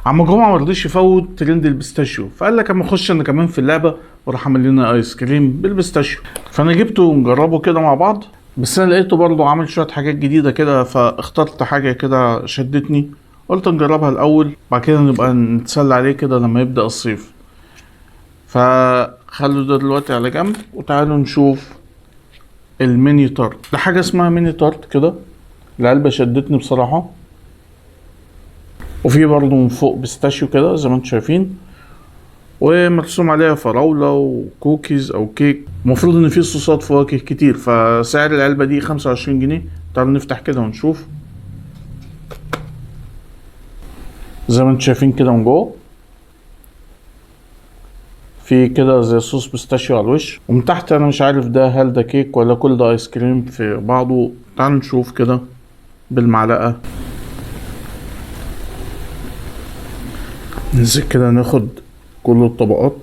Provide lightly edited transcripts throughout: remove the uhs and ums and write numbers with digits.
عم جمعه ما رضيش يفوت ترند ال pistachio، فقال لك اما اخش انا كمان في اللعبة وراح عامل لنا ايس كريم بال pistachio. فانا جبته ونجربه كده مع بعض، بس انا لقيته برضه عامل شوية حاجات جديدة كده، فاخترت حاجة كده شدتني قلت نجربها الاول، بعد كده نبقى نتسلى عليه كده لما يبدا الصيف. فخلوا ده دلوقتي على جنب وتعالوا نشوف ال mini tart. ده حاجة اسمها mini tart كده، العلبة شدتني بصراحة. وفي برضه من فوق pistachio كده زي ما انتم شايفين، ومرسوم عليها فراولة وكوكيز او كيك. المفروض ان في صوصات فواكه كتير. فسعر العلبة دي 25 جنيه. تعالوا نفتح كده ونشوف. زي ما انتم شايفين كده من جوه في كده زي صوص pistachio على الوش، ومن تحت انا مش عارف ده هل ده كيك ولا كل ده ايس كريم في بعضه. تعالوا نشوف كده بالمعلقة. ننزل كده ناخد كل الطبقات.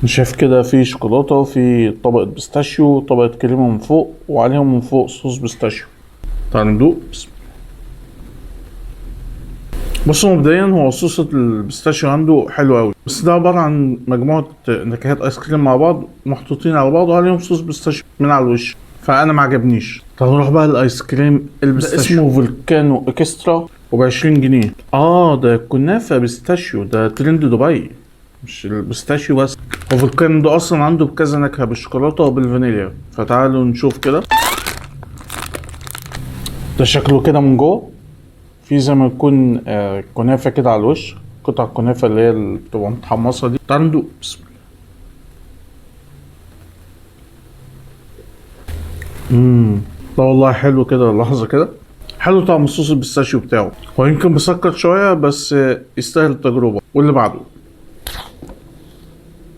شايف كده في شوكولاتة وفي طبقة pistachio، طبقة كريمة من فوق، وعليهم من فوق صوص pistachio. تعالوا ندوق. بسم الله. بصوا مبدئيا هو صوص ال pistachio عنده حلو قوي، بس ده عبارة عن مجموعة نكهات ايس كريم مع بعض محطوطين على بعض وعليهم صوص pistachio من على الوش، فانا ما عجبنيش. تعالوا نروح بقى الايس كريم ال pistachio، اسمه Volcano Extra وب20 جنيه. ده كنافة pistachio، ده ترند دبي مش ال pistachio بس. هو Volcano ده اصلا عنده بكذا نكهة، بالشوكولاتة وبالفانيليا. فتعالوا نشوف كده ده شكله كده من جوه، في زي ما يكون كنافة كده على الوش، قطع الكنافة اللي هي اللي بتبقى متحمصة دي. تعالوا ندوق. بسم الله. لا والله حلو كده، لحظة كده حلو طعم الصوص ال pistachio بتاعه. هو يمكن مسكر شوية بس يستاهل التجربة. واللي بعده